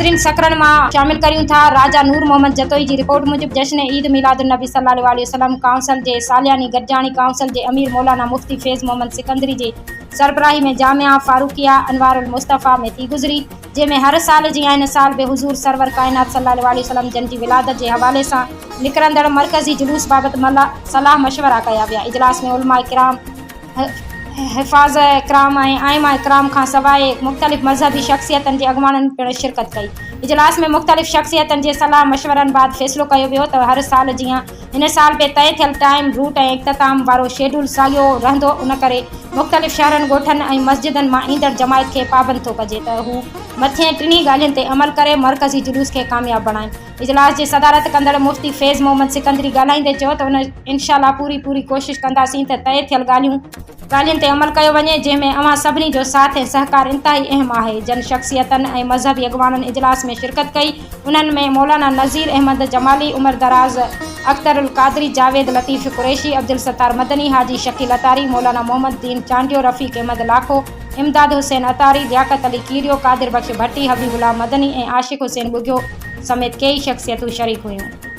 ناظرين سڪرن مان شامل ڪريون ٿا راجا نور محمد جتوئي جي رپورٽ موجب جشن عيد ميلاد النبي صلي الله عليه وسلم ڪائونسل جي سالياني گڏجاڻي ڪائونسل جي امير مولانا مفتي فيض محمد سڪندري جي سربراهي ۾ جامعه فاروقيه انوار المصطفيٰ ۾ ٿي گذري جنهن ۾ هر سال جيان هن سال به حضور سرور ڪائنات صلي الله عليه وسلم جن جي ولادت جي حوالي سان نڪرندڙ مرڪزي جلوس بابت صلاح مشورا ڪيا ويا اجلاس ۾ علماء ڪرام حفاظ ڪرام ۽ ائمه ڪرام کان سواء مختلف مذهبي شخصيتن جي اڳواڻن پڻ شرڪت ڪئي. اجلاس ۾ مختلف شخصيتن جي صلاح مشورن بعد فيصلو ڪيو ويو ته هر سال جيان هن سال به طئي ٿيل ٽائيم، روٽ ۽ اختتام وارو شيڊول ساڳيو رهندو ان ڪري مختلف شهرن، ڳوٺن ۽ مسجدن مان ايندڙ جماعت کي پابند ٿو ڪجي ته هو مٿين ٽنهي ڳالهين تي عمل ڪري مرڪزي جلوس کي ڪامياب بڻائين. اجلاس جي صدارت ڪندڙ مفتي فيض محمد سڪندري ڳالهائيندي چيو ته ان انشاء الله پوري پوري ڪوشش ڪنداسين ته طئي ٿيل ڳالهيون ڳالهين تي عمل ڪيو وڃي جنهن ۾ اوهان سڀني جو ساٿ ۽ سهڪار انتهائي اهم آهي جن شخصيتن ۽ مذهبي اڳواڻن اجلاس ۾ شرڪت ڪئي انهن ۾ مولانا نذير احمد جمالي، عمر دراز، اختر القادري، جاويد لطيف قريشي، عبدالستار مدني، حاجي شڪيل عطاري، مولانا محمد دين چانڊيو، رفيق احمد لاکو، امداد حسين عطاري، لياقت علي ڪيريو، قادر بخش ڀٽي، حبيب الله مدني ۽ عاشق حسين ٻگهيو سميت ڪيئي شخصيتون شريڪ هيون.